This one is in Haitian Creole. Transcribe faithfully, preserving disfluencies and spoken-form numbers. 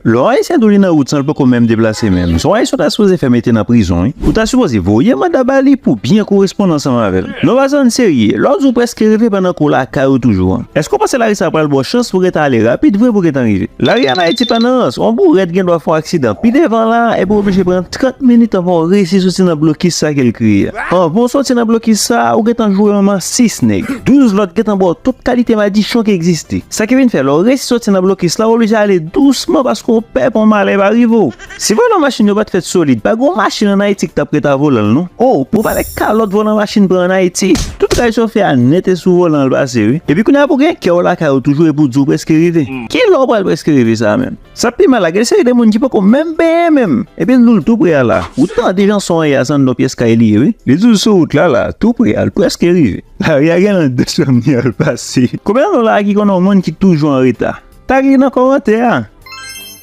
Lè yon Ayisyen di w li nan wout san l poko menm deplase menm, se yon Ayisyen w ta sipoze fè mete nan prizon, wi. Ou ta sipoze voye manda ba li pou byen koresponn ansanm avè l. Non, pa sa n serye. Lè w di w prèske rive pandan ke w lakay ou toujou an, èske w panse lari sa a pral ba w chans pou w gentan ale rapid vre pou w gentan rive? Lari ann Ayiti pa nan rans. Yon bourèt gen dwa fè yon aksidan pi devan la a, epi w oblije pran trant minit anvan w resi soti nan blokis sa ke l kreye a. Anvan w soti nan blokis sa a, ou gentan joure manman sis nèg. Douz lòt gentan ba w tout kalite madichon ki egziste. Sa ki vin fè, lè w resi soti nan blokis la, w oblije ale dousman paske w pè pou yon malè pa rive w. Si volan machin yo pa t fèt solid, pa gen yon machin ann Ayiti ki t ap ret a volan l, non. O, pou w pale kalòt volan machin pran ann Ayiti. Tout kay chofè a nèt e sou volan l pase, wi. Epi kounye a pou w gen kè w lakay ou toujou epi w di w prèske rive. Kilè w pral prèske rive sa a menm? Sa pi mal la, gen seri de moun ki poko menm benyen menm. Epi l di w l tou pre a la. Ou tande jan son an ye a, sann yon pyès kay li ye, wi. Li di w sou wout la la, tou pre a, l prèske rive. Lari a gen nan de chanm li al pase. Konbyen nan nou la a ki konnen yon moun ki toujou an reta? Tag li nan kòmantè a.